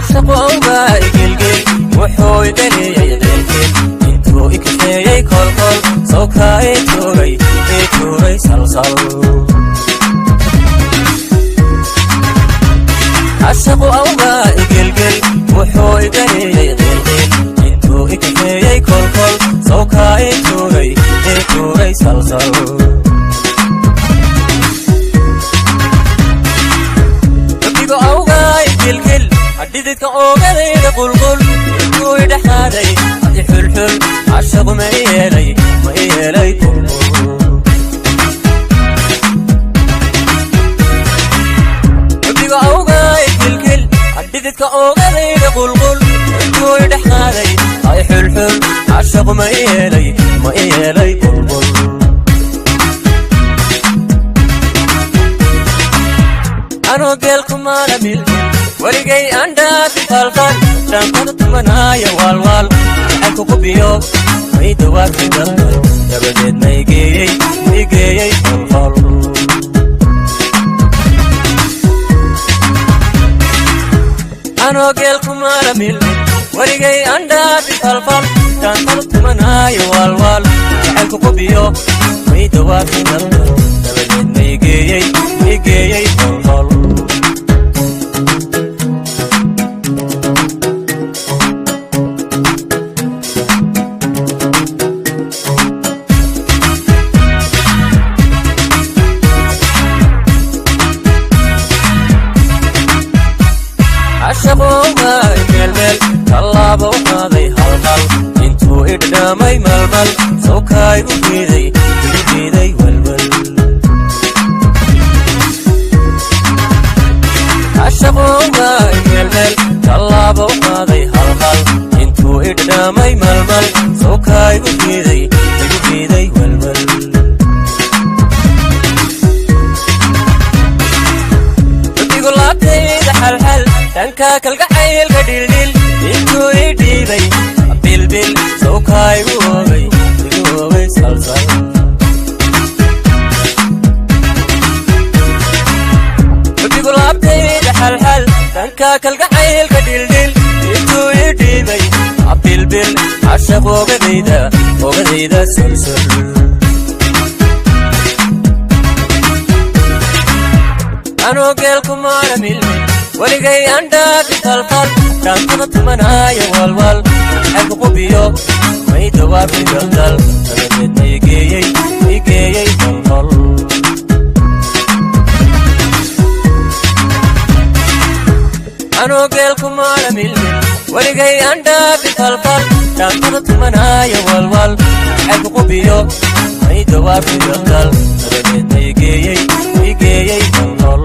Caashaqu awgaa igilgil, wuxuu igaliyey qilqil, intuu ikaxeeyey kolkol, sawkaa ii tuuray, ii tuuray salsal. Caashaqu awgaa igilgil, wuxuu igaliyey qilqil, intuu ikaxeeyey kolkol, sawkaa ii tuuray, ii tuuray salsal. Rabbigo awgaa igilgil, hadhididka oogadayda qulqul, intuu idhexaaday adi xulxul, caashaqu ma i yeelay, ma i yeelay bulbul. Rabbigo awgaa igilgil, hadhididka oogadayda qulqul, intuu idhexaaday ay xulxul, caashaqu ma i yeelay, ma i yeelay bulbul. Anoo geelkumaana milmil, weligay aan dhaafi falfal, dhaantada tumanaayo waalwaal, jacaylku qubiyo may dawaafay daldal, dabadeed may geeyey, may geeyey holhol. Anoo geelkumaana milmil, weligay aan dhaafi falfal, dhaantada tumanaayo waalwaal, jacaylku qubiyo may dawaafay daldal, dabadeed may geeyey, may geeyey holhol. Caashaqowgaa meelmeel, tallaaba u qaaday halhal, intuu idhdhamay malmal, sawkaa igu diiday, igu diiday welwel. Caashaqowgaa meelmeel, tallaaba u qaaday halhal, intuu idhdhamay malmal, sawkaa igu diiday, igu diiday welwel. Rabbigu laabtayda xalxal, dhanka kalgacaylka dhildhil, intuu ii dhiibay bilbil, sawkaa igu oogay, igu oogay salsal. Rabbigu laabtayda xalxal, dhanka kalgacaylka dhildhil, intuu ii dhiibay bilbil, cashaq ogadayda, ogadayda solsol. Anoo geelkumaana milmil, weligay aan dhaafi falfal, dhaantada tumanaayo walwal, jacaylku qubiyo may dawaafay daldal, dabadeed may geeyey, may geeyey holhol. Anoo geelkumaana milmil, weligay aan dhaafi falfal, dhaantada tumanaayo walwal, jacaylku qubiyo may dawaafay daldal, dabadeed may geeyey, may geeyey holhol.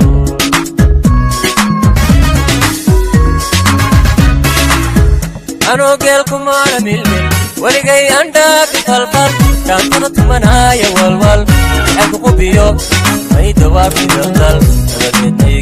Anoo geelkumaana milmil, weligay aan dhaafi falfal, dhaantada tumanaayo walwal, jacaylku qubiyo may dawaafay daldal, dabadeed may